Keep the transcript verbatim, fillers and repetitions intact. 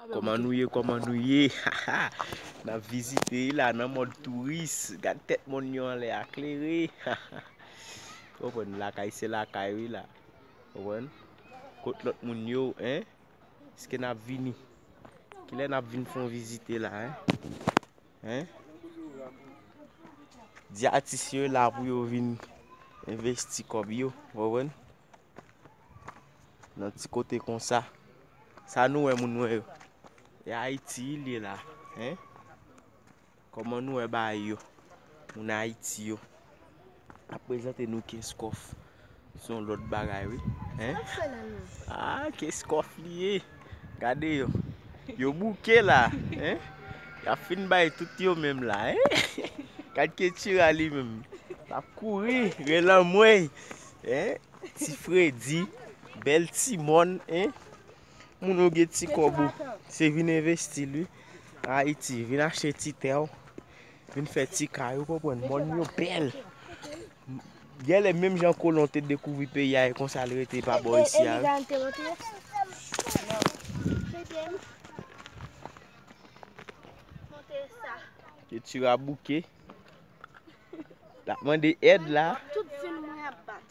Kòman nou ye, kòman nou ye? N ap vizite wi la nan mòd touris. Gad tèt mòn yo anlè a klere. Konprann, lakay se lakay wi la. Konprann? Kot lòt moun yo, en? Èske n ap vini? Kilè n ap vin fè yon vizite la, en? En? Di atis yo la pou yo vin envesti kòb yo, konprann? Nan ti kote konsa. Sa nou wè moun wè yo. E Ayiti li ye la, en? Kòman nou wè bagay yo? Moun Ayiti yo. Ap prezante nou Kenskof. Se yon lòt bagay wi. En? Ah, Kenskof li ye. Gade yo. Yo bouke la, en? Y ap fin bay tout yo menm la, en? Gad Ketira li menm. L ap kouri, relanmwey. En? Ti Fredi, bèl ti mòn, en? Moun ou gen ti kòb ou, se vin envesti l wi. Ayiti, vin achte ti tè w, vin fè ti kay, ou konprann, mòn yo bèl. Genlè menm jan kolon te dekouvri peyi a, e konsa l rete pa bò isi a wi. Ketira bouke. L ap mande èd la. Tout vil mwen ap bat.